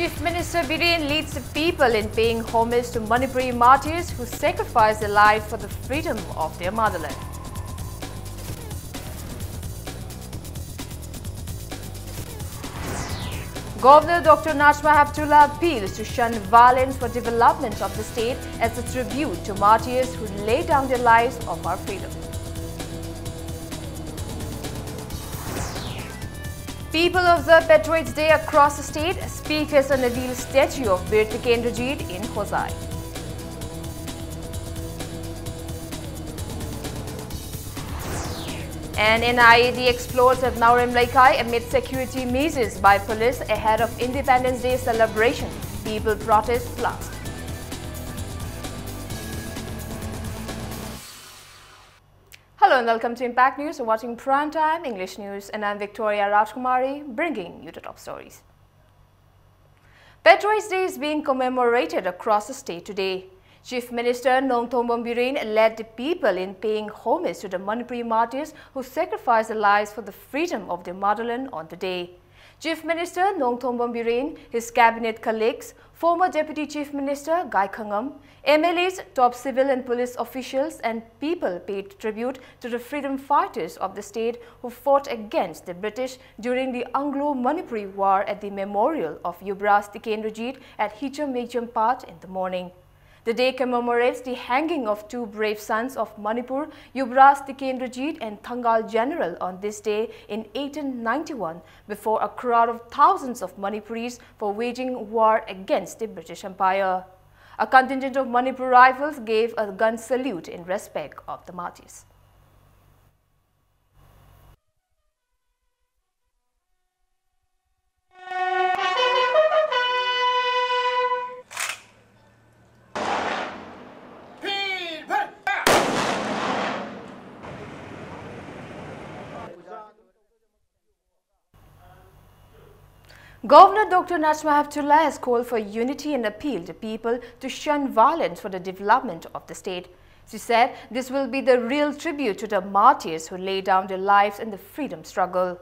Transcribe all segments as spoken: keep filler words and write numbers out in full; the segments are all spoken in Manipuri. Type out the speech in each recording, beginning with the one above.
Chief Minister Biren leads the people in paying homage to Manipuri martyrs who sacrificed their lives for the freedom of their motherland. Governor Doctor Najma Heptulla appeals to shun violence for development of the state as a tribute to martyrs who laid down their lives of our freedom. People observe Patriots Day across the state. Speakers unveil statue of Bir Tikendrajit in Hojai. And N I A D explores at Naorem Leikai amid security measures by police ahead of Independence Day celebration. People protest blast. Hello and welcome to Impact News. You're watching Prime Time English News, and I'm Victoria Rajkumari, bringing you the top stories. Patriots Day is being commemorated across the state today. Chief Minister Nongthombam Biren led the people in paying homage to the Manipuri martyrs who sacrificed their lives for the freedom of their motherland on the day. Chief Minister Nongthombam Biren, his cabinet colleagues, former Deputy Chief Minister Gai Khangam, M L As, top civil and police officials, and people paid tribute to the freedom fighters of the state who fought against the British during the Anglo-Manipuri War at the memorial of Yubraj Tikendrajit at Hicham Megjam Path in the morning. The day commemorates the hanging of two brave sons of Manipur, Yubraj Tikendrajit and Thangal General, on this day in eighteen ninety-one before a crowd of thousands of Manipuris for waging war against the British Empire. A contingent of Manipur Rifles gave a gun salute in respect of the martyrs. Governor Doctor Najma Heptulla has called for unity and appealed to people to shun violence for the development of the state. She said this will be the real tribute to the martyrs who laid down their lives in the freedom struggle.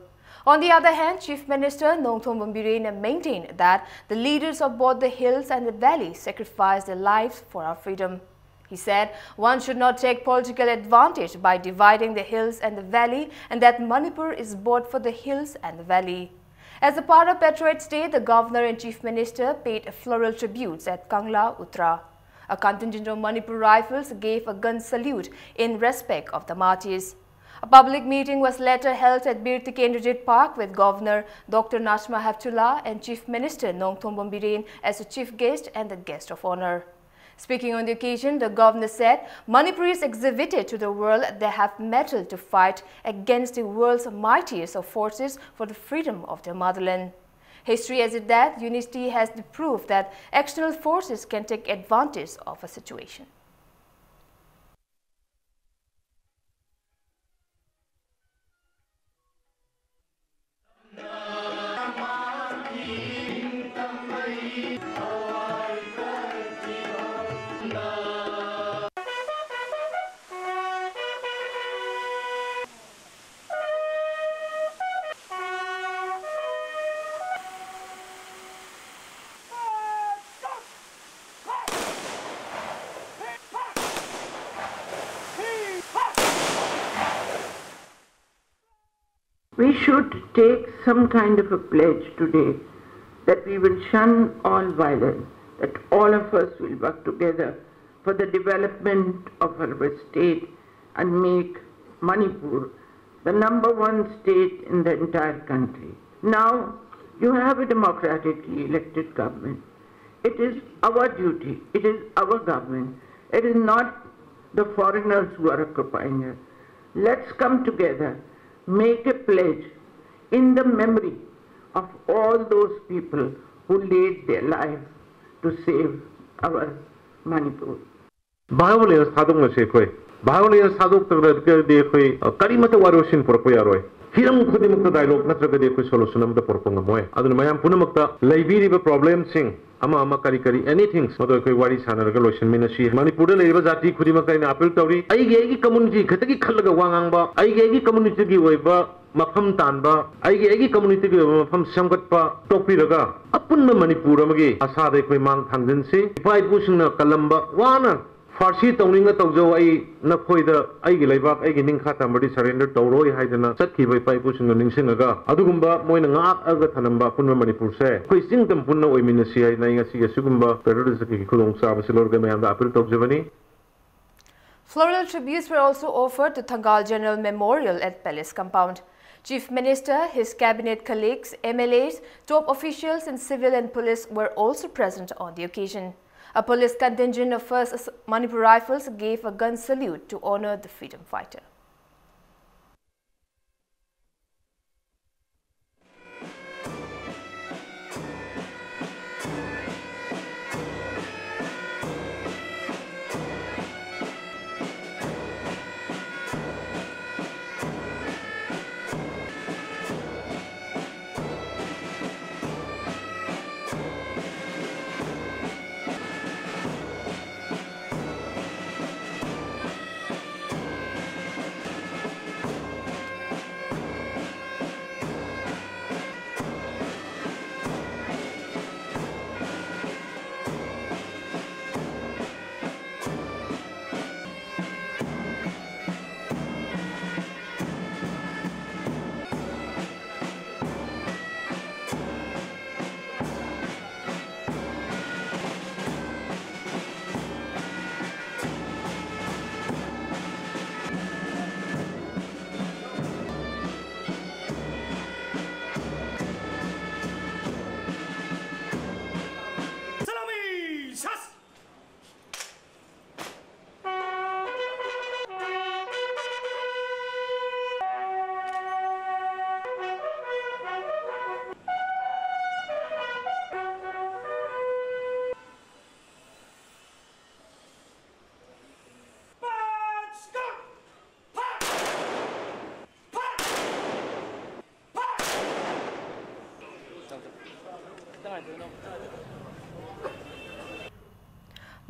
On the other hand, Chief Minister Nongthombam Biren maintained that the leaders of both the hills and the valley sacrificed their lives for our freedom. He said one should not take political advantage by dividing the hills and the valley, and that Manipur is both for the hills and the valley. As a part of Patriots' Day, the Governor and Chief Minister paid a floral tributes at Kangla Utra. A contingent of Manipur Rifles gave a gun salute in respect of the martyrs. A public meeting was later held at Bir Tikendrajit Park with Governor Doctor Najma Heptulla and Chief Minister Nongthombam Biren as the chief guest and the guest of honor. Speaking on the occasion, the governor said Manipuris exhibited to the world they have mettle to fight against the world's mightiest of forces for the freedom of their motherland. History has it that unity has the proof that external forces can take advantage of a situation. We should take some kind of a pledge today that we will shun all violence, that all of us will work together for the development of our state and make Manipur the number one state in the entire country. Now, you have a democratically elected government. It is our duty, it is our government, it is not the foreigners who are occupying it. Let's come together, make a pledge in the memory of all those people who laid their lives to save our Manipur. Violence ꯊꯥꯗꯣꯛꯅꯁꯦ ꯑꯩꯈꯣꯏ꯫ Violence ꯊꯥꯗꯣꯛꯇ꯭ꯔꯒꯗꯤ ꯑꯩꯈꯣꯏ ꯀꯔꯤꯃꯠꯇ ꯋꯥꯔꯣꯏꯁꯤꯟ ꯄꯨꯔꯛꯄ ꯌꯥꯔꯣꯏ꯫ ꯍꯤꯔꯝ ꯈꯨꯗꯤꯡꯃꯛꯇ dialogue ꯅꯠꯇ꯭ꯔꯒꯗꯤ ꯑꯩꯈꯣꯏ solution ꯑꯃꯠꯇ ꯄꯨꯔꯛꯄ ꯉꯝꯃꯣꯏ꯫ ꯑꯗꯨꯅ ꯃꯌꯥꯝ ꯄꯨꯝꯅꯃꯛꯇ ꯂꯩꯕꯤꯔꯤꯕ problemꯁꯤꯡ ꯑꯃ ꯑꯃ ꯀꯔꯤ ꯀꯔꯤ, anything, ꯃꯗꯨ ꯑꯩꯈꯣꯏ ꯋꯥꯔꯤ ꯁꯥꯟꯅꯔꯒ ꯂꯣꯏꯁꯤꯟꯃꯤꯟꯅꯁꯤ꯫ ꯃꯅꯤꯄꯨꯔꯗ ꯂꯩꯔꯤꯕ ꯖꯥꯇꯤ ꯈꯨꯗꯤꯡꯃꯛꯇ ꯑꯩꯅ appeal ꯇꯧꯔꯤ, ꯑꯩꯒꯤ ꯑꯩꯒꯤ community ꯈꯛꯇꯒꯤ ꯈꯜꯂꯒ ꯋꯥ ꯉꯥꯡꯕ, ꯑꯩꯒꯤ ꯑꯩꯒꯤ communityꯒꯤ ꯑꯣꯏꯕ ꯃꯐꯝ ꯇꯥꯟꯕ, ꯑꯩꯒꯤ ꯑꯩꯒꯤ communityꯒꯤ ꯑꯣꯏꯕ ꯃꯐꯝ ꯁꯦꯝꯒꯠꯄ ꯇꯣꯛꯄꯤꯔꯒ ꯑꯄꯨꯟꯕ ꯃꯅꯤꯄꯨꯔ ꯑꯃꯒꯤ ꯑꯁꯥꯗ ꯑꯩꯈꯣꯏ ꯃꯥꯡ ꯊꯥꯡꯖꯤꯟꯁꯤ꯫ ꯏꯄꯥ ꯏꯄꯨꯁꯤꯡꯅ ꯀꯜꯂꯝꯕ, ꯋꯥꯅ ꯐꯥꯔꯁꯤ ꯇꯧꯅꯤꯡꯅ ꯇꯧꯖꯧ, ꯑꯩ ꯅꯈꯣꯏꯗ ꯑꯩꯒꯤ ꯂꯩꯕꯥꯛ, ꯑꯩꯒꯤ ꯅꯤꯡꯈꯥ ꯇꯝꯕꯗꯤ surrender ꯇꯧꯔꯣꯏ ꯍꯥꯏꯗꯅ ꯆꯠꯈꯤꯕ ꯏꯄꯥ ꯏꯄꯨꯁꯤꯡꯗꯣ ꯅꯤꯡꯁꯤꯡꯉꯒ, ꯑꯗꯨꯒꯨꯝꯕ ꯃꯣꯏꯅ ꯉꯥꯛꯑꯒ ꯊꯅꯝꯕ ꯑꯄꯨꯟꯕ ꯃꯅꯤꯄꯨꯔꯁꯦ ꯑꯩꯈꯣꯏ ꯆꯤꯡ ꯇꯝ ꯄꯨꯟꯅ ꯑꯣꯏꯃꯤꯟꯅꯁꯤ ꯍꯥꯏꯗꯅ ꯑꯩ ꯉꯁꯤꯒꯤ ꯑꯁꯤꯒꯨꯝꯕ patriotismꯒꯤ ꯈꯨꯗꯣꯡꯆꯥꯕꯁꯤ ꯂꯧꯔꯒ ꯃꯌꯥꯝꯗ appeal ꯇꯧꯖꯕꯅꯤ꯫ Floral tributes were also offered to Thangal General Memorial at Palace Compound. Chief Minister, his cabinet colleagues, M L As, top officials and civil and police were also present on the occasion. A police contingent of First Manipur Rifles gave a gun salute to honor the freedom fighter.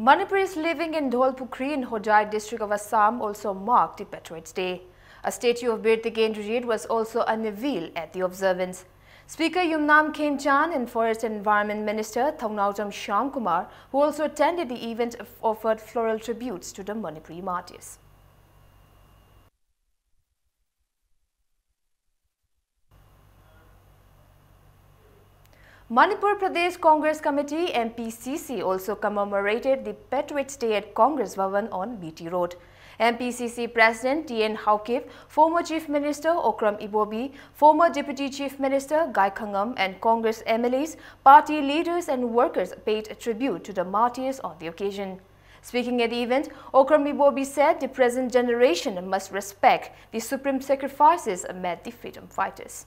Manipuris living in Dholpukhri in Hojai district of Assam also marked the Patriots' Day. A statue of Bir Tikendrajit was also unveiled at the observance. Speaker Yumnam Khemchand and Forest and Environment Minister Thongnaojam Shyamkumar, who also attended the event, offered floral tributes to the Manipuri martyrs. Manipur Pradesh Congress Committee, M P C C, also commemorated the Patriots' Day at Congress Bhavan on B T Road. M P C C President T N Haokip, former Chief Minister Okram Ibobi, former Deputy Chief Minister Gaikhangam, and Congress M L As, party leaders, and workers paid tribute to the martyrs on the occasion. Speaking at the event, Okram Ibobi said the present generation must respect the supreme sacrifices amid the freedom fighters.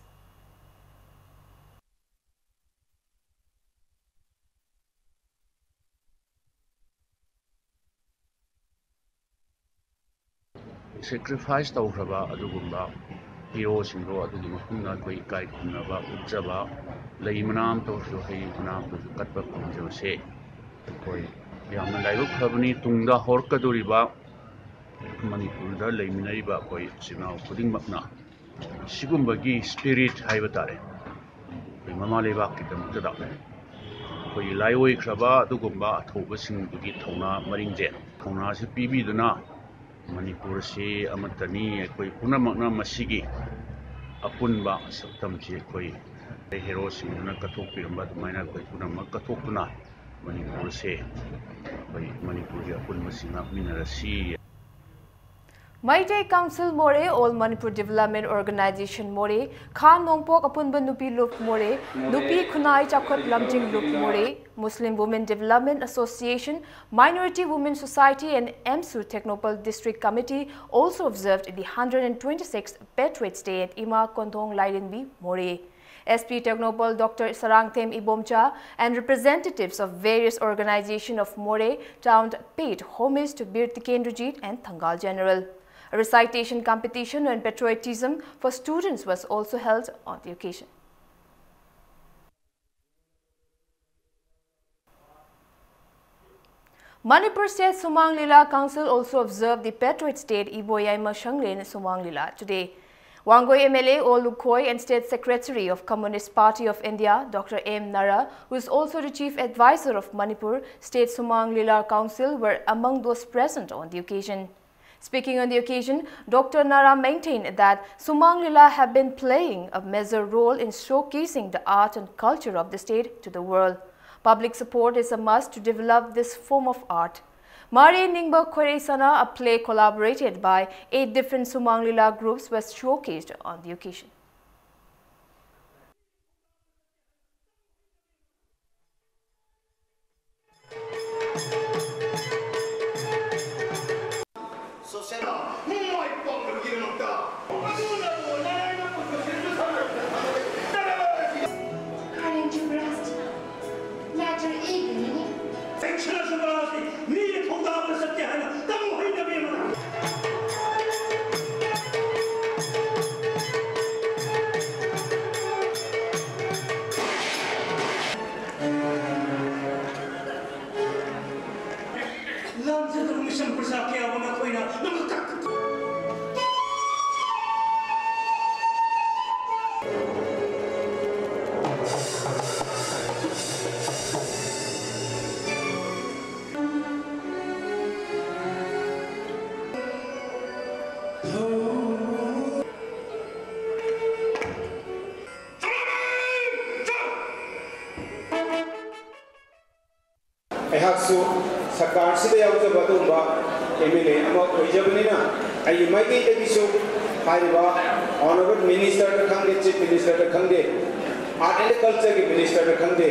Sacrifice ꯇꯧꯈ꯭ꯔꯕ ꯑꯗꯨꯒꯨꯝꯕ heroꯁꯤꯡꯗꯣ ꯑꯗꯨꯒꯤ ꯃꯐꯝꯗ ꯑꯩꯈꯣꯏ ꯏꯀꯥꯏ ꯈꯨꯝꯅꯕ ꯎꯠꯆꯕ, ꯂꯩ ꯃꯅꯥ ꯑꯃꯇ ꯑꯣꯏꯔꯁꯨ, ꯍꯩ ꯃꯅꯥ ꯑꯃꯇ ꯑꯣꯏꯔꯁꯨ ꯀꯠꯄ ꯐꯪꯖꯕꯁꯦ ꯑꯩꯈꯣꯏ ꯌꯥꯝꯅ ꯂꯥꯏꯕꯛ ꯐꯕꯅꯤ꯫ ꯇꯨꯡꯗ ꯍꯧꯔꯛꯀꯗꯧꯔꯤꯕ ꯃꯅꯤꯄꯨꯔꯗ ꯂꯩꯃꯤꯟꯅꯔꯤꯕ ꯑꯩꯈꯣꯏ ꯏꯆꯤꯟ ꯏꯅꯥꯎ ꯈꯨꯗꯤꯡꯃꯛꯅ ꯁꯤꯒꯨꯝꯕꯒꯤ spirit ꯍꯥꯏꯕ ꯇꯥꯔꯦ, ꯑꯩꯈꯣꯏ ꯃꯃꯥ ꯂꯩꯕꯥꯛꯀꯤꯗꯃꯛꯇꯗ ꯑꯩꯈꯣꯏꯒꯤ ꯂꯥꯏꯑꯣꯏꯈ꯭ꯔꯕ ꯑꯗꯨꯒꯨꯝꯕ ꯑꯊꯧꯕꯁꯤꯡꯗꯨꯒꯤ ꯊꯧꯅꯥ ꯃꯔꯤꯡꯖꯦꯜ, ꯊꯧꯅꯥꯁꯤ ꯄꯤꯕꯤꯗꯨꯅ ꯃꯅꯤꯄꯨꯔꯁꯤ ꯑꯃꯠꯇꯅꯤ꯫ ꯑꯩꯈꯣꯏ ꯄꯨꯝꯅꯃꯛꯅ ꯃꯁꯤꯒꯤ ꯑꯄꯨꯟꯕ ꯁꯛꯇꯝꯁꯤ ꯑꯩꯈꯣꯏ heroꯁꯤꯡꯗꯨꯅ ꯀꯠꯊꯣꯛꯄꯤꯔꯝꯕ ꯑꯗꯨꯃꯥꯏꯅ ꯑꯩꯈꯣꯏ ꯄꯨꯝꯅꯃꯛ ꯀꯠꯊꯣꯛꯇꯨꯅ ꯃꯅꯤꯄꯨꯔꯁꯦ, ꯑꯩꯈꯣꯏ ꯃꯅꯤꯄꯨꯔꯒꯤ ꯑꯄꯨꯟꯕꯁꯤ ꯉꯥꯛꯃꯤꯟꯅꯔꯁꯤ꯫ Meitei Council Moreh, All Manipur Development Organization Moreh, Kha Nongpok Apunba Nupi Lup Moreh, Nupi Khunai Chakhut Lamjing Lup Moreh, Muslim Women Development Association, Minority Women Society and AMSU Tengnoupal District Committee also observed the hundred and twenty-sixth Patriots' Day at Ima Kondhong Lairenbi, Moreh. S P Tengnoupal Doctor Sarangthem Ibomcha and representatives of various organizations of Moreh town paid homage to Bir Tikendrajit and Thangal General. A recitation competition on patriotism for students was also held on the occasion. Manipur State Sumang Lila Council also observed the Patriots' Day Iboi Yaima Shanglen Sumang Lila today. Wangoi M L A O Lukhoi and State Secretary of Communist Party of India, Doctor M Nara, who is also the Chief Advisor of Manipur State Sumang Lila Council, were among those present on the occasion. Speaking on the occasion, Doctor Nara maintained that Sumang Lila have been playing a major role in showcasing the art and culture of the state to the world. Public support is a must to develop this form of art. Mari Ningba Khwareisana, a play collaborated by eight different Sumang Lila groups, was showcased on the occasion. According to Rusty, latter evening, ꯑꯩꯍꯥꯛꯁꯨ ꯁꯔꯀꯥꯔꯁꯤꯗ ꯌꯥꯎꯖꯕ ꯑꯗꯨꯒꯨꯝꯕ ꯑꯦꯝ ꯑꯦꯜ ꯑꯦ ꯑꯃ ꯑꯣꯏꯖꯕꯅꯤꯅ, ꯑꯩꯒꯤ ꯃꯥꯏꯀꯩꯗꯒꯤꯁꯨ ꯍꯥꯏꯔꯤꯕ ꯑꯣꯅꯔꯦꯕꯜ ꯃꯤꯅꯤꯁꯇꯔꯗ ꯈꯪꯗꯦ, ꯆꯤꯐ ꯃꯤꯅꯤꯁꯇꯔꯗ ꯈꯪꯗꯦ, ꯑꯥꯔꯠ ꯑꯦꯟ ꯀꯜꯆꯔꯒꯤ ꯃꯤꯅꯤꯁꯇꯔꯗ ꯈꯪꯗꯦ,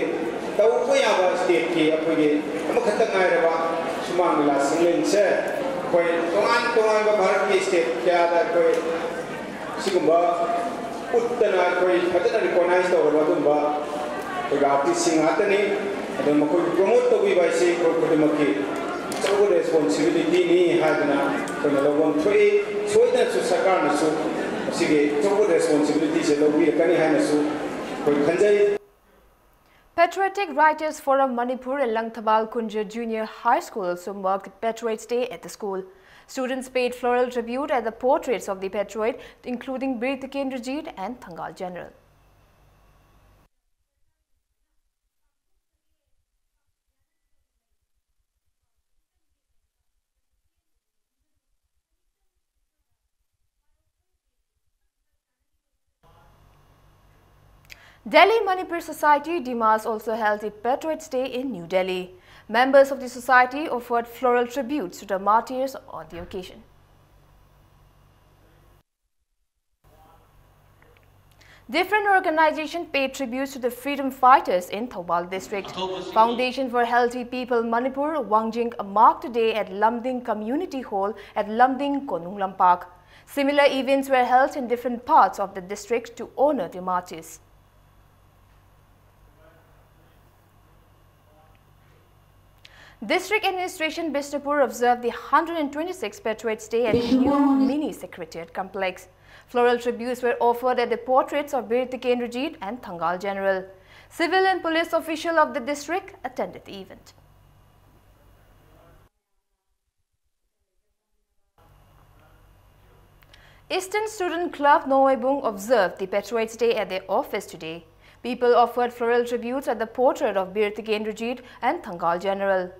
ꯇꯧꯕ ꯌꯥꯕ ꯁ꯭ꯇꯦꯠꯀꯤ ꯑꯩꯈꯣꯏꯒꯤ ꯑꯃꯈꯛꯇ ꯉꯥꯏꯔꯕ ꯁꯨꯃꯥꯡ ꯂꯤꯂꯥ ꯁꯪꯂꯦꯟꯁꯦ ꯑꯩꯈꯣꯏ ꯇꯣꯉꯥꯟ ꯇꯣꯉꯥꯟꯕ ꯚꯥꯔꯠꯀꯤ ꯁ꯭ꯇꯦꯠ ꯀꯌꯥꯗ ꯑꯩꯈꯣꯏ ꯁꯤꯒꯨꯝꯕ ꯎꯠꯇꯅ ꯑꯩꯈꯣꯏ ꯐꯖꯅ ꯔꯤꯀꯣꯛꯅꯥꯏꯖ ꯇꯧꯔꯕ ꯑꯗꯨꯝꯕ ꯑꯩꯈꯣꯏꯒꯤ ꯑꯥꯔꯇꯤꯁꯁꯤꯡ ꯉꯥꯛꯇꯅꯤ꯫ ꯑꯗꯨ ꯃꯈꯣꯏꯕꯨ ꯄ꯭ꯔꯣꯃꯣꯠ ꯇꯧꯕꯤꯕ ꯍꯥꯏꯁꯤ ꯑꯩꯈꯣꯏ ꯈꯨꯗꯤꯡꯃꯛꯀꯤ ꯑꯆꯧꯕ ꯔꯦꯁꯄꯣꯟꯁꯤꯕꯤꯂꯤꯇꯤꯅꯤ ꯍꯥꯏꯗꯅ ꯑꯩꯈꯣꯏꯅ ꯂꯧꯐꯝ ꯊꯣꯛꯏ꯫ ꯁꯣꯏꯗꯅꯁꯨ ꯁꯔꯀꯥꯔꯅꯁꯨ ꯃꯁꯤꯒꯤ ꯑꯆꯧꯕ ꯔꯦꯁꯄꯣꯟꯁꯤꯕꯤꯂꯤꯇꯤꯁꯦ ꯂꯧꯕꯤꯔꯛꯀꯅꯤ ꯍꯥꯏꯅꯁꯨ ꯑꯩꯈꯣꯏ ꯈꯟꯖꯩ꯫ Patriotic Writers Forum Manipur and Langthabal Kunja Junior High School also marked Patriots' Day at the school. Students paid floral tribute at the portraits of the patriot, including Bir Tikendrajit and Thangal General. Delhi Manipur Society, DMAS, also held a Patriots' Day in New Delhi. Members of the society offered floral tributes to the martyrs on the occasion. Different organizations paid tributes to the freedom fighters in Thoubal district. Foundation for Healthy People Manipur, Wangjing, marked the day at Lumding Community Hall at Lumding, Konung Lampak. Similar events were held in different parts of the district to honor the martyrs. District Administration Bishnupur observed the hundred and twenty-sixth Patriots' Day at new mini secretariat complex. Floral tributes were offered at the portraits of Bir Tikendrajit and Thangal General. Civil and police official of the district attended the event. Eastern Student Club Nowaibung observed the Patriots' Day at their office today. People offered floral tributes at the portrait of Bir Tikendrajit and Thangal General.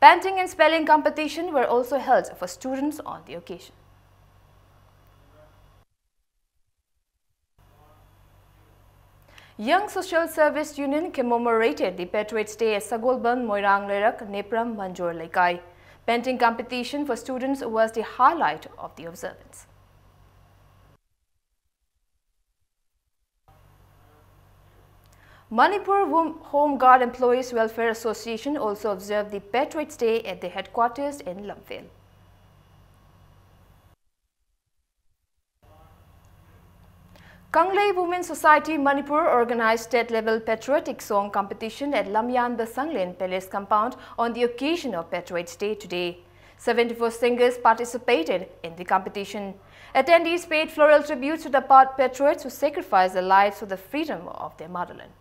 Painting and spelling competition were also held for students on the occasion. Young Social Service Union commemorated the Patriots' Day at Sagolband, Moirang Leirak, Nepram, Manjor Leikai. Painting competition for students was the highlight of the observance. Manipur Wom-, Home Guard Employees Welfare Association also observed the Patriots' Day at the headquarters in Lamphel. Kanglei Women Society Manipur organized state-level patriotic song competition at Lamyanba Sanglen Palace compound on the occasion of Patriots' Day today. Seventy-four singers participated in the competition. Attendees paid floral tributes to the pat-, patriots who sacrificed their lives for the freedom of their motherland.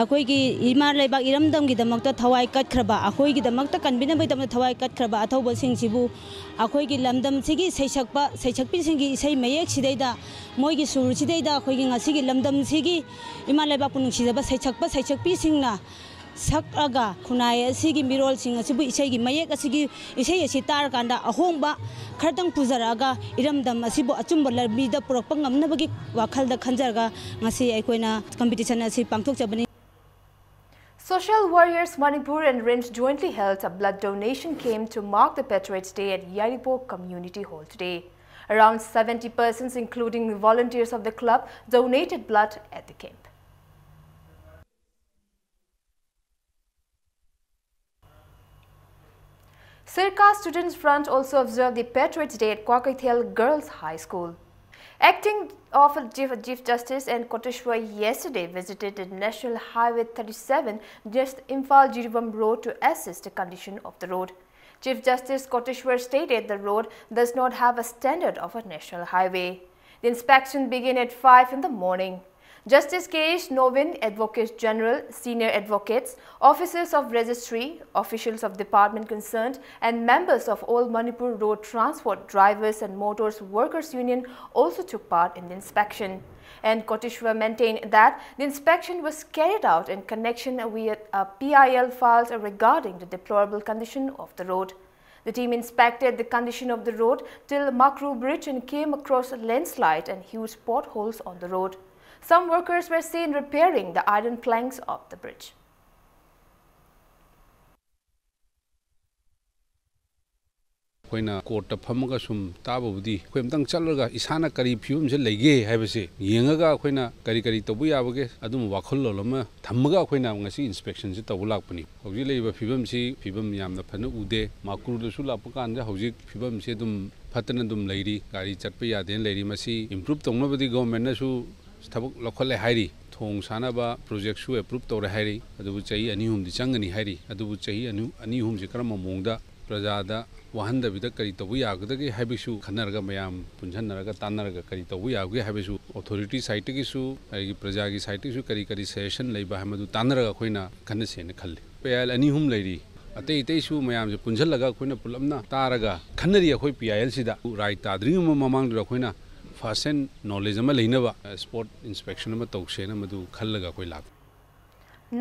ꯑꯩꯈꯣꯏꯒꯤ ꯏꯃꯥ ꯂꯩꯕꯥꯛ ꯏꯔꯝꯗꯝꯒꯤꯗꯃꯛꯇ ꯊꯋꯥꯏ ꯀꯠꯈ꯭ꯔꯕ, ꯑꯩꯈꯣꯏꯒꯤꯗꯃꯛꯇ ꯀꯟꯕꯤꯅꯕꯒꯤꯗꯃꯛꯇ ꯊꯋꯥꯏ ꯀꯠꯈ꯭ꯔꯕ ꯑꯊꯧꯕꯁꯤꯡꯁꯤꯕꯨ ꯑꯩꯈꯣꯏꯒꯤ ꯂꯝꯗꯝꯁꯤꯒꯤ ꯁꯩꯁꯛꯄ ꯁꯩꯁꯛꯄꯤꯁꯤꯡꯒꯤ ꯏꯁꯩ ꯃꯌꯦꯛꯁꯤꯗꯩꯗ, ꯃꯣꯏꯒꯤ ꯁꯨꯔꯁꯤꯗꯩꯗ ꯑꯩꯈꯣꯏꯒꯤ ꯉꯁꯤꯒꯤ ꯂꯝꯗꯝꯁꯤꯒꯤ ꯏꯃꯥ ꯂꯩꯕꯥꯛꯄꯨ ꯅꯨꯡꯁꯤꯖꯕ ꯁꯩꯁꯛꯄ ꯁꯩꯁꯛꯄꯤꯁꯤꯡꯅ ꯁꯛꯂꯒ ꯈꯨꯟꯅꯥꯏ ꯑꯁꯤꯒꯤ ꯃꯤꯔꯣꯜꯁꯤꯡ ꯑꯁꯤꯕꯨ ꯏꯁꯩꯒꯤ ꯃꯌꯦꯛ ꯑꯁꯤꯒꯤ, ꯏꯁꯩ ꯑꯁꯤ ꯇꯥꯔꯀꯥꯟꯗ ꯑꯍꯣꯡꯕ ꯈꯔꯇꯪ ꯄꯨꯖꯔꯛꯑꯒ ꯏꯔꯝꯗꯝ ꯑꯁꯤꯕꯨ ꯑꯆꯨꯝꯕ ꯂꯝꯕꯤꯗ ꯄꯨꯔꯛꯄ ꯉꯝꯅꯕꯒꯤ ꯋꯥꯈꯜꯗ ꯈꯟꯖꯔꯒ ꯉꯁꯤ ꯑꯩꯈꯣꯏꯅ ꯀꯝꯄꯤꯇꯤꯁꯟ ꯑꯁꯤ ꯄꯥꯡꯊꯣꯛꯆꯕꯅꯤ꯫ Social Warriors Manipur and RIMS jointly held a blood donation camp to mark the Patriots' Day at Yairipok Community Hall today. Around seventy persons, including volunteers of the club, donated blood at the camp. Sirkap Students Front also observed the Patriots' Day at Kwakeithel Girls High School. Acting of Chief, Chief Justice N Koteshwar yesterday visited the National Highway thirty-seven, just Imphal Jiribam Road, to assess the condition of the road. Chief Justice Koteshwar stated the road does not have a standard of a national highway. The inspection began at five in the morning. Justice K H Novin, Advocate General, senior advocates, officers of registry, officials of department concerned, and members of All Manipur Road Transport Drivers and Motors Workers Union also took part in the inspection. And Koteshwar maintained that the inspection was carried out in connection with a P I L filed regarding the deplorable condition of the road. The team inspected the condition of the road till Makru Bridge and came across a landslide and huge potholes on the road. Some workers were seen repairing the iron planks of the bridge. ꯑꯩꯈꯣꯏꯅ ꯀꯣꯔꯠꯇ ꯐꯝꯃꯒ ꯁꯨꯝ ꯇꯥꯕꯕꯨꯗꯤ ꯑꯩꯈꯣꯏ ꯑꯝꯇꯪ ꯆꯠꯂꯒ ꯏꯁꯥꯅ ꯀꯔꯤ ꯐꯤꯕꯝꯁꯦ ꯂꯩꯒꯦ ꯍꯥꯏꯕꯁꯦ ꯌꯦꯡꯉꯒ ꯑꯩꯈꯣꯏꯅ ꯀꯔꯤ ꯀꯔꯤ ꯇꯧꯕ ꯌꯥꯕꯒꯦ ꯑꯗꯨꯝꯕ ꯋꯥꯈꯜꯂꯣꯟ ꯑꯃ ꯊꯝꯃꯒ ꯑꯩꯈꯣꯏꯅ ꯉꯁꯤ ꯏꯟꯁꯄꯦꯛꯁꯟꯁꯦ ꯇꯧꯕ ꯂꯥꯛꯄꯅꯤ꯫ ꯍꯧꯖꯤꯛ ꯂꯩꯔꯤꯕ ꯐꯤꯕꯝꯁꯤ ꯐꯤꯕꯝ ꯌꯥꯝꯅ ꯐꯅ ꯎꯗꯦ꯫ ꯃꯥꯀꯨꯔꯗꯁꯨ ꯂꯥꯛꯄ ꯀꯥꯟꯗ ꯍꯧꯖꯤꯛ ꯐꯤꯕꯝꯁꯦ ꯑꯗꯨꯝ ꯐꯠꯇꯅ ꯑꯗꯨꯝ ꯂꯩꯔꯤ, ꯒꯥꯔꯤ ꯆꯠꯄ ꯌꯥꯗꯦꯅ ꯂꯩꯔꯤ꯫ ꯃꯁꯤ ꯏꯝꯄ꯭ꯔꯨꯞ ꯇꯧꯅꯕꯗꯤ ꯒꯣꯔꯃꯦꯟꯅꯁꯨ ꯊꯕꯛ ꯂꯧꯈꯠꯂꯦ ꯍꯥꯏꯔꯤ, ꯊꯣꯡ ꯁꯥꯅꯕ ꯄ꯭ꯔꯣꯖꯦꯛꯁꯨ ꯑꯦꯄ꯭ꯔꯨꯞ ꯇꯧꯔꯦ ꯍꯥꯏꯔꯤ꯫ ꯑꯗꯨꯕꯨ ꯆꯍꯤ ꯑꯅꯤ ꯑꯍꯨꯝꯗꯤ ꯆꯪꯒꯅꯤ ꯍꯥꯏꯔꯤ꯫ ꯑꯗꯨꯕꯨ ꯆꯍꯤ ꯑꯅꯤ ꯑꯅꯤ ꯑꯍꯨꯝꯁꯤ ꯀꯔꯝꯕ ꯃꯑꯣꯡꯗ ꯄ꯭ꯔꯖꯥꯗ ꯋꯥꯍꯟꯗꯕꯤꯗ ꯀꯔꯤ ꯇꯧꯕ ꯌꯥꯒꯗꯒꯦ ꯍꯥꯏꯕꯁꯨ ꯈꯟꯅꯔꯒ, ꯃꯌꯥꯝ ꯄꯨꯟꯁꯤꯟꯅꯔꯒ ꯇꯥꯟꯅꯔꯒ ꯀꯔꯤ ꯇꯧꯕ ꯌꯥꯕꯒꯦ ꯍꯥꯏꯕꯁꯨ, ꯑꯣꯊꯣꯔꯤꯇꯤ ꯁꯥꯏꯠꯇꯒꯤꯁꯨ ꯑꯩꯒꯤ ꯄ꯭ꯔꯖꯥꯒꯤ ꯁꯥꯏꯠꯇꯒꯤꯁꯨ ꯀꯔꯤ ꯀꯔꯤ ꯁꯖꯦꯁꯟ ꯂꯩꯕ ꯍꯥꯏꯕꯗꯨ ꯇꯥꯟꯅꯔꯒ ꯑꯩꯈꯣꯏꯅ ꯈꯟꯅꯁꯦꯅ ꯈꯜꯂꯤ꯫ ꯄꯤ ꯑꯥꯏ ꯑꯦꯜ ꯑꯅꯤ ꯑꯍꯨꯝ ꯂꯩꯔꯤ, ꯑꯇꯩ ꯑꯇꯩꯁꯨ ꯃꯌꯥꯝꯁꯦ ꯄꯨꯟꯁꯤꯜꯂꯒ ꯑꯩꯈꯣꯏꯅ ꯄꯨꯂꯞꯅ ꯇꯥꯔꯒ ꯈꯟꯅꯔꯤ꯫ ꯑꯩꯈꯣꯏ ꯄꯤ ꯑꯥꯏ ꯑꯦꯜꯁꯤꯗ ꯔꯥꯏ ꯇꯥꯗ꯭ꯔꯤꯉꯩ ꯃꯃꯥꯡꯗꯨꯗ ꯑꯩꯈꯣꯏꯅ ꯐꯥꯔꯁ ꯍꯦꯟ ꯅꯣꯂꯦꯖ ꯑꯃ ꯂꯩꯅꯕ ꯁ꯭ꯄꯣꯠ ꯏꯟꯁꯄꯦꯛꯁꯟ ꯑꯃ ꯇꯧꯁꯦꯅ ꯃꯗꯨ ꯈꯜꯂꯒ ꯑꯩꯈꯣꯏ ꯂꯥꯛꯄꯅꯤ꯫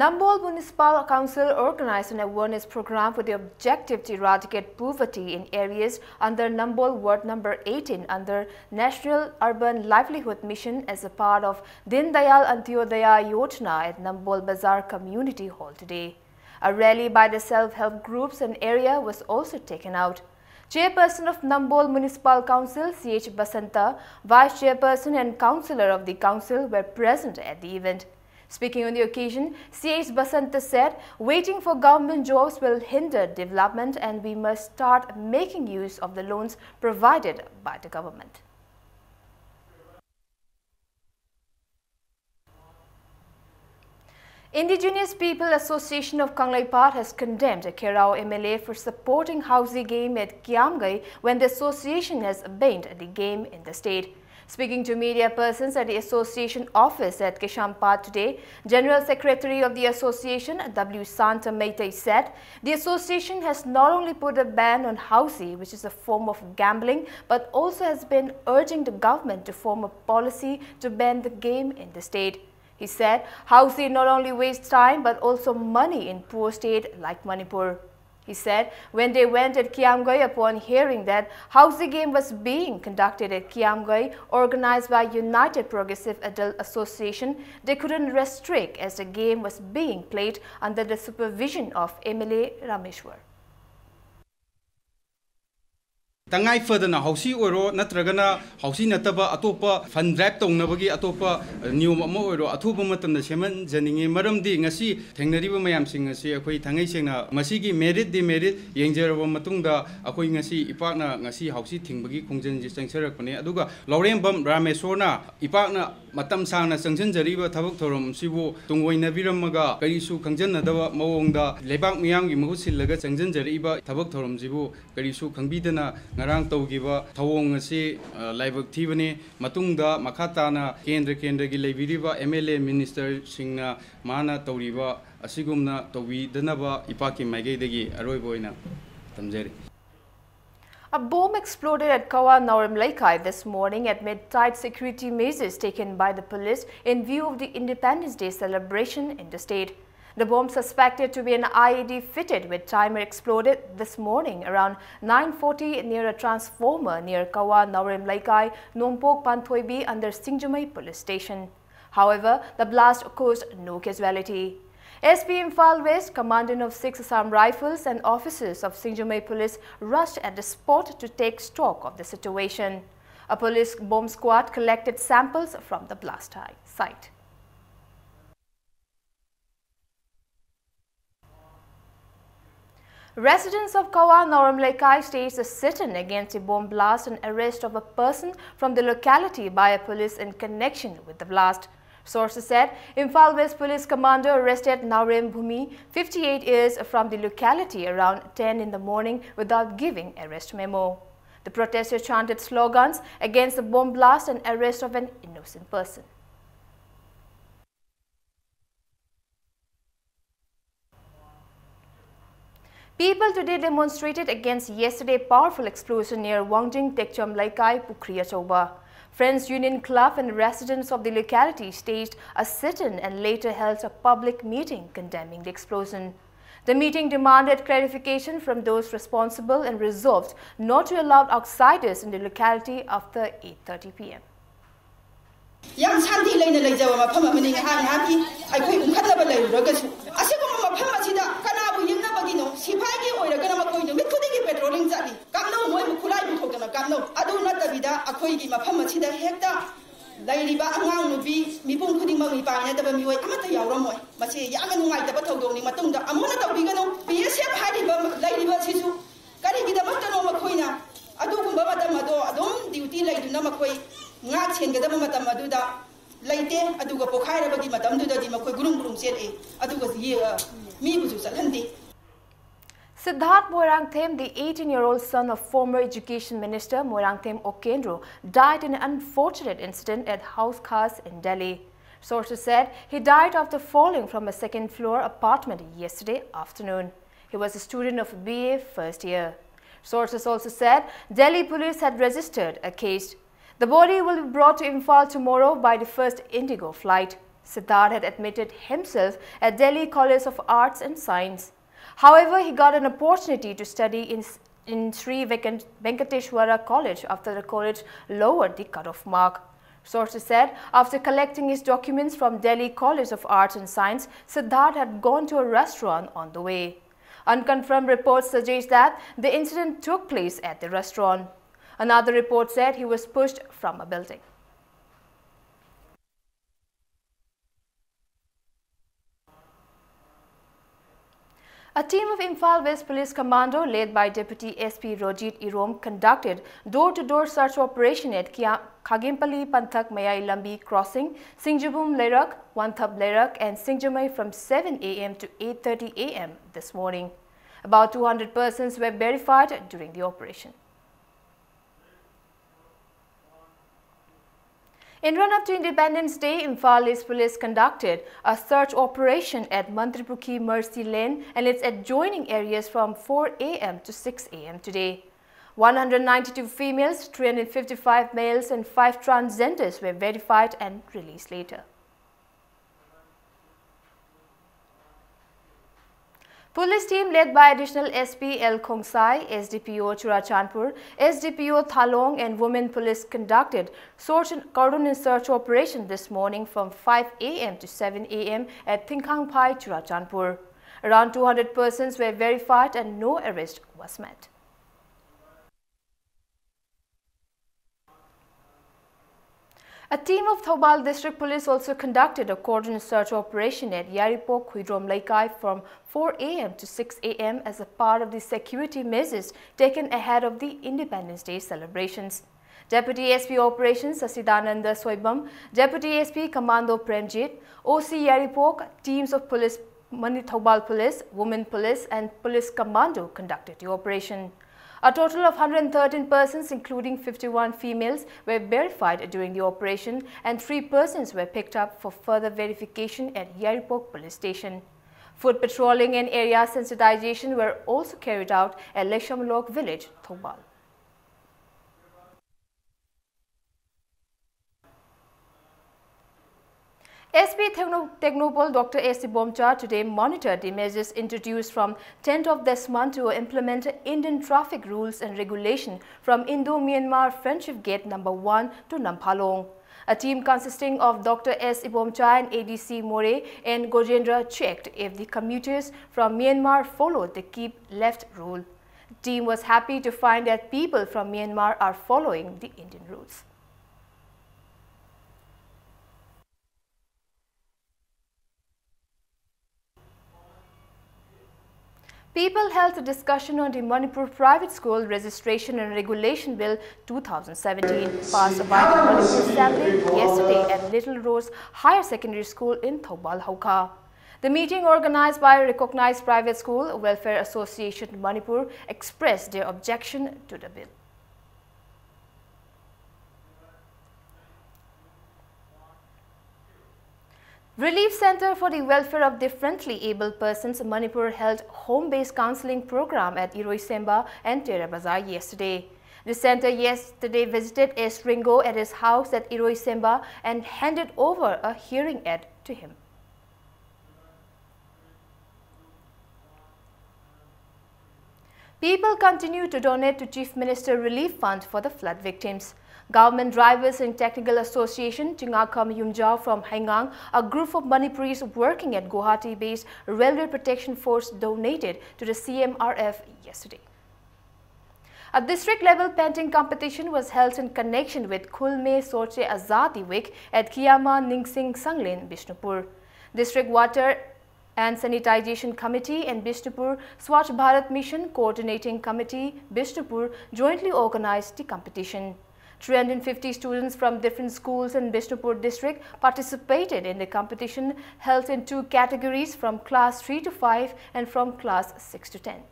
Nambol Municipal Council organized an awareness program with the objective to eradicate poverty in areas under Nambol Ward number eighteen under National Urban Livelihood Mission as a part of Deen Dayal Antyodaya Yojana at Nambol Bazar Community Hall today. A rally by the self-help groups and area was also taken out. Chairperson of Nambol Municipal Council, C H Basanta, Vice Chairperson and Councillor of the Council were present at the event. Speaking on the occasion, C H Basanta said, "Waiting for government jobs will hinder development and we must start making use of the loans provided by the government." Indigenous People Association of Kangleipak has condemned a Kheirao M L A for supporting Housie game at Kiamgay when the association has banned the game in the state. Speaking to media persons at the association office at Keshaimphet today, General Secretary of the association, W Santa Meitei, said the association has not only put a ban on Housie, which is a form of gambling, but also has been urging the government to form a policy to ban the game in the state. He said, "Housie not only wastes time but also money in poor state like Manipur." He said when they went at Kiamgay, upon hearing that Housie game was being conducted at Kiamgay, organized by United Progressive Adult Association, they couldn't restrict as the game was being played under the supervision of M L A Rameshwar. ꯇꯉꯥꯏ ꯐꯗꯅ ꯍꯥꯎꯁꯤ ꯑꯣꯏꯔꯣ, ꯅꯠꯇ꯭ꯔꯒꯅ ꯍꯥꯎꯁꯤ ꯅꯠꯇꯕ ꯑꯇꯣꯞꯄ fund drive ꯇꯧꯅꯕꯒꯤ ꯑꯇꯣꯞꯄ, ꯑ, ꯅꯤꯌꯣꯝ ꯑꯃ ꯑꯣꯏꯔꯣ, ꯑꯊꯨꯕ ꯃꯇꯝꯗ ꯁꯦꯝꯍꯟꯖꯅꯤꯡꯉꯤ꯫ ꯃꯔꯝꯗꯤ ꯉꯁꯤ ꯊꯦꯡꯅꯔꯤꯕ ꯃꯌꯥꯝꯁꯤꯡ ꯑꯁꯤ ꯑꯩꯈꯣꯏ ꯊꯥꯡꯉꯩ ꯁꯦꯡꯅ ꯃꯁꯤꯒꯤ merit demerit ꯌꯦꯡꯖꯔꯕ ꯃꯇꯨꯡꯗ, ꯑꯩꯈꯣꯏ ꯉꯁꯤ, ꯏꯄꯥꯛꯅ ꯉꯁꯤ ꯍꯥꯎꯁꯤ ꯊꯤꯡꯕꯒꯤ ꯈꯣꯡꯖꯪꯁꯤ ꯆꯪꯁꯤꯜꯂꯛꯄꯅꯦ꯫ ꯑꯗꯨꯒ ꯂꯧꯔꯦꯝꯕꯝ ꯔꯥꯃꯦꯁꯣꯔꯅ ꯏꯄꯥꯛꯅ ꯃꯇꯝ ꯁꯥꯡꯅ ꯆꯪꯁꯤꯟꯖꯔꯛꯏꯕ ꯊꯕꯛ ꯊꯧꯔꯝꯁꯤꯕꯨ ꯇꯨꯡꯑꯣꯏꯅꯕꯤꯔꯝꯃꯒ, ꯀꯔꯤꯁꯨ ꯈꯪꯖꯟꯅꯗꯕ ꯃꯑꯣꯡꯗ ꯂꯩꯕꯥꯛ ꯃꯤꯌꯥꯝꯒꯤ ꯃꯍꯨꯠ ꯁꯤꯜꯂꯒ ꯆꯪꯁꯤꯟꯖꯔꯛꯏꯕ ꯊꯕꯛ ꯊꯧꯔꯝꯁꯤꯕꯨ ꯀꯔꯤꯁꯨ ꯈꯪꯕꯤꯗꯅ ꯉꯔꯥꯡ ꯇꯧꯈꯤꯕ ꯊꯧꯑꯣꯡ ꯑꯁꯤ, ꯑ, ꯂꯥꯏꯕꯛ ꯊꯤꯕꯅꯤ꯫ ꯃꯇꯨꯡꯗ ꯃꯈꯥ ꯇꯥꯅ ꯀꯦꯟꯗ꯭ꯔ ꯀꯦꯟꯗ꯭ꯔꯒꯤ ꯂꯩꯕꯤꯔꯤꯕ MLA ministerꯁꯤꯡꯅ ꯃꯥꯅ ꯇꯧꯔꯤꯕ ꯑꯁꯤꯒꯨꯝꯅ ꯇꯧꯕꯤꯗꯅꯕ ꯏꯄꯥꯛꯀꯤ ꯃꯥꯏꯀꯩꯗꯒꯤ ꯑꯔꯣꯏꯕ ꯑꯣꯏꯅ ꯊꯝꯖꯔꯤ꯫ A bomb exploded at Kawa Naorem Leikai this morning amid tight security measures taken by the police in view of the Independence Day celebration in the state. The bomb, suspected to be an I E D fitted with timer, exploded this morning around nine forty near a transformer near Kawa Naorem Leikai, Nompok Panthoibi under Singjamei Police Station. However, the blast caused no casualty. S P Imphal West, Commandant of six Assam Rifles and officers of Singjamei Police rushed at the spot to take stock of the situation. A police bomb squad collected samples from the blast site. Residents of Kawa Naorem Leikai staged a sit-in against a bomb blast and arrest of a person from the locality by a police in connection with the blast. Sources said Imphal West Police Commander arrested Naorem Bhumi, fifty-eight years, from the locality around ten in the morning without giving arrest memo. The protesters chanted slogans against the bomb blast and arrest of an innocent person. People today demonstrated against yesterday powerful explosion near Wangjing Tekchom Leikai Pukhri Achouba. Friends Union Club and residents of the locality staged a sit-in and later held a public meeting condemning the explosion. The meeting demanded clarification from those responsible and resolved not to allow outsiders in the locality after eight thirty P M. ꯌꯥꯝ ꯁꯥꯟꯇꯤ ꯂꯩꯅ ꯂꯩꯖꯕ ꯃꯐꯝ ꯑꯃꯅꯤ꯫ ꯉꯥꯏꯍꯥꯛ ꯉꯥꯏꯍꯥꯛꯀꯤ ꯑꯩꯈꯣꯏ ꯎꯪꯈꯠꯅꯕ ꯂꯩꯔꯨꯔꯒꯁꯨ, ꯑꯁꯤꯒꯨꯝꯕ ꯃꯐꯝ ꯑꯁꯤꯗ ꯀꯅꯥꯕꯨ ꯌꯦꯛꯅꯕꯒꯤꯅꯣ? ꯁꯤꯐꯥꯏꯒꯤ ꯑꯣꯏꯔꯒꯅ ꯃꯈꯣꯏ ꯅꯨꯃꯤꯠ ꯈꯨꯗꯤꯡꯒꯤ patrolling ꯆꯠꯂꯤ꯫ ꯀꯥꯡꯅꯧ ꯃꯣꯏꯕꯨ ꯈꯨꯠꯂꯥꯏ ꯃꯁꯤ ꯌꯥꯝꯅ ꯅꯨꯡꯉꯥꯏꯇꯕ ꯊꯧꯗꯣꯛꯅꯤ꯫ ꯃꯇꯨꯡꯗ ꯑꯃꯨꯛ ꯍꯟꯅ ꯇꯧꯕꯤꯒꯅꯨ꯫ ꯕꯤ ꯑꯦꯁ ꯑꯦꯐ ꯍꯥꯏꯔꯤꯕ ꯂꯩꯔꯤꯕ ꯑꯁꯤꯁꯨ ꯀꯔꯤꯒꯤꯗꯃꯛꯇꯅꯣ ꯃꯈꯣꯏꯅ ꯑꯗꯨꯒꯨꯝꯕ ꯃꯇꯝ ꯑꯗꯣ ꯑꯗꯨꯝ ꯗ꯭ꯌꯨꯇꯤ ꯂꯩꯗꯨꯅ ꯃꯈꯣꯏ ꯉꯥꯛ ꯁꯦꯟꯒꯗꯕ ꯃꯇꯝ ꯑꯗꯨꯗ ꯂꯩꯇꯦ꯫ ꯑꯗꯨꯒ ꯄꯣꯈꯥꯏꯔꯕꯒꯤ ꯃꯇꯝꯗꯨꯗꯗꯤ ꯃꯈꯣꯏ ꯒꯨꯔꯨꯝ ꯒꯨꯔꯨꯝ ꯆꯦꯜꯂꯛꯏ꯫ ꯑꯗꯨꯒ ꯌꯦ-, ꯑ, ꯃꯤꯕꯨꯁꯨ ꯆꯠꯍꯟꯗꯦ꯫ Siddharth Moirangthem, the eighteen-year-old son of former Education Minister Moirangthem Okendro, died in an unfortunate incident at Hauz Khas in Delhi. Sources said he died after falling from a second-floor apartment yesterday afternoon. He was a student of B A first year. Sources also said Delhi police had registered a case. The body will be brought to Imphal tomorrow by the first Indigo flight. Siddharth had admitted himself at Delhi College of Arts and Science. However, he got an opportunity to study in, in Sri Venkat-, Venkateshwara College after the college lowered the cutoff mark. Sources said after collecting his documents from Delhi College of Arts and Science, Siddharth had gone to a restaurant on the way. Unconfirmed reports suggest that the incident took place at the restaurant. Another report said he was pushed from a building. A team of Imphal West Police Commando led by Deputy S P Rojit Irom conducted door-to-door search operation at Kia-, Khagempally Panthak Mayai Lambi crossing, Singjubum Lerak, Wanthap Lerak and Singjamai from seven A M to eight thirty A M this morning. About two hundred persons were verified during the operation. In run-up to Independence Day, Imphal East Police conducted a search operation at Mantripukhi Mercy Lane and its adjoining areas from four A M to six A M today. One hundred ninety-two females, three hundred fifty-five males and five transgenders were verified and released later. Police team led by Additional S P L Khongsai, S D P O Churachandpur, S D P O Thalong and women police conducted search and cordon and search operation this morning from five A M to seven A M at Thingkhangphai, Churachandpur. Around two hundred persons were verified and no arrest was made. A team of Thoubal District Police also conducted a cordon search operation at Yairipok Huidrom Leikai from four a m to six a m as a part of the security measures taken ahead of the Independence Day celebrations. Deputy S P Operations Sasidananda Soibam, Deputy S P Commando Premjit, O C Yairipok, teams of police, Mani Thoubal Police, Women Police and Police Commando conducted the operation. A total of hundred thirteen persons, including fifty-one females, were verified during the operation and three persons were picked up for further verification at Yairipok Police Station. Foot patrolling and area sensitization were also carried out at Leshamlok village, Thoubal. S P Techno-, Technopol Doctor S C Bomcha today monitored the measures introduced from tenth of this month to implement Indian traffic rules and regulation from Indo-Myanmar Friendship Gate number one to Namphalong. A team consisting of Doctor S Ibomcha and A D C More and Gojendra checked if the commuters from Myanmar followed the keep left rule. The team was happy to find that people from Myanmar are following the Indian rules. People held a discussion on the Manipur Private School Registration and Regulation Bill two thousand seventeen, passed by the Manipur Assembly yesterday at Little Rose Higher Secondary School in Thoubal, Haokha. The meeting, organized by recognized private school Welfare Association Manipur, expressed their objection to the bill. Relief Center for the Welfare of Differently Abled Persons Manipur held home-based counseling program at Iroisemba and Tera Bazar yesterday. The center yesterday visited S Ringo at his house at Iroisemba and handed over a hearing aid to him. People continue to donate to Chief Minister Relief Fund for the flood victims. Government Drivers and Technical Association Chingakham Yumjao from Haingang, a group of Manipuris working at Guwahati-based Railway Protection Force, donated to the C M R F yesterday. A district-level painting competition was held in connection with Khulme Sorche Azadi Week at Kiyama Ningsing Sanglen, Bishnupur. District Water and Sanitization Committee and Bishnupur Swachh Bharat Mission Coordinating Committee, Bishnupur, jointly organized the competition. Three hundred fifty students from different schools in Bishnupur district participated in the competition, held in two categories, from class three to five and from class six to ten.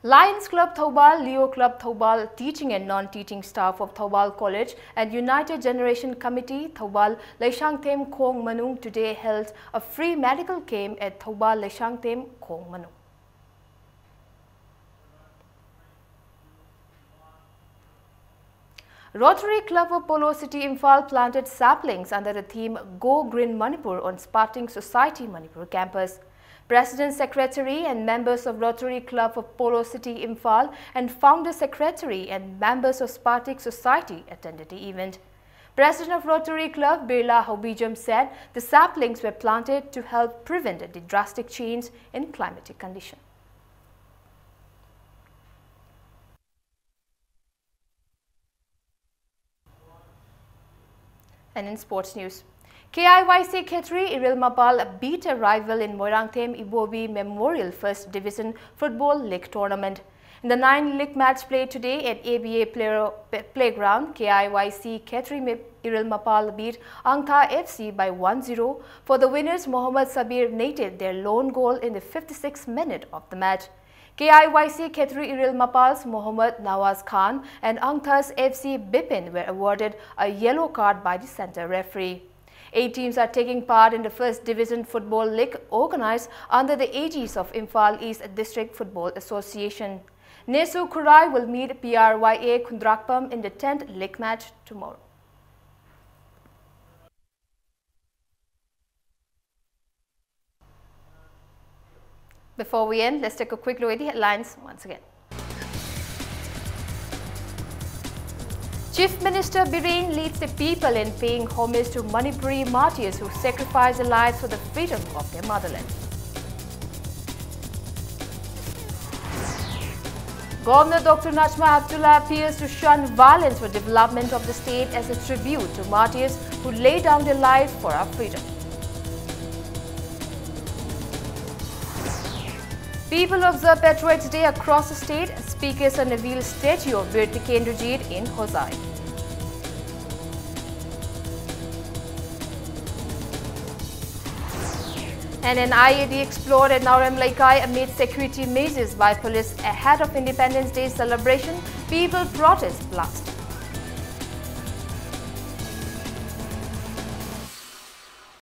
Lions Club Thoubal, Leo Club Thoubal, teaching and non-teaching staff of Thoubal College and United Generation Committee Thoubal Leishangthem Khongmanung today held a free medical camp at Thoubal Leishangthem Khongmanung. Rotary Club of Polo City Imphal planted saplings under the theme Go Green Manipur on Spartan Society Manipur campus. President, Secretary and members of Rotary Club of Polo City Imphal and Founder Secretary and members of Spartan Society attended the event. President of Rotary Club, Birla Hobijam, said the saplings were planted to help prevent the drastic change in climatic condition. And in sports news, K I Y C Khetri Iril Mapal beat a rival in Moirangthem Ibobi Memorial First Division Football League Tournament. In the nine league match played today at A B A player, playground, K I Y C Khetri Iril Mapal beat Angtha F C by one zero. For the winners, Mohammad Sabir netted their lone goal in the fifty-sixth minute of the match. K I Y C Khetri Iril Mapal's Mohammad Nawaz Khan and Angtha's F C Bipin were awarded a yellow card by the center referee. Eight teams are taking part in the First Division Football League organized under the aegis of Imphal East District Football Association. Nesu Khurai will meet P R Y A Khundrakpam in the tenth league match tomorrow. Before we end, let's take a quick look at the headlines once again. Chief Minister Biren leads the people in paying homage to Manipuri martyrs who sacrificed their lives for the freedom of their motherland. Governor Doctor Najma Heptulla appeals to shun violence for development of the state as a tribute to martyrs who laid down their lives for our freedom. People observe Patriots' Day across the state. Speaker Sonavil statue of Bir Tikendrajit in Hojai. And an I E D explored at Naorem Leikai amid security measures by police ahead of Independence Day celebration. People protest blasted.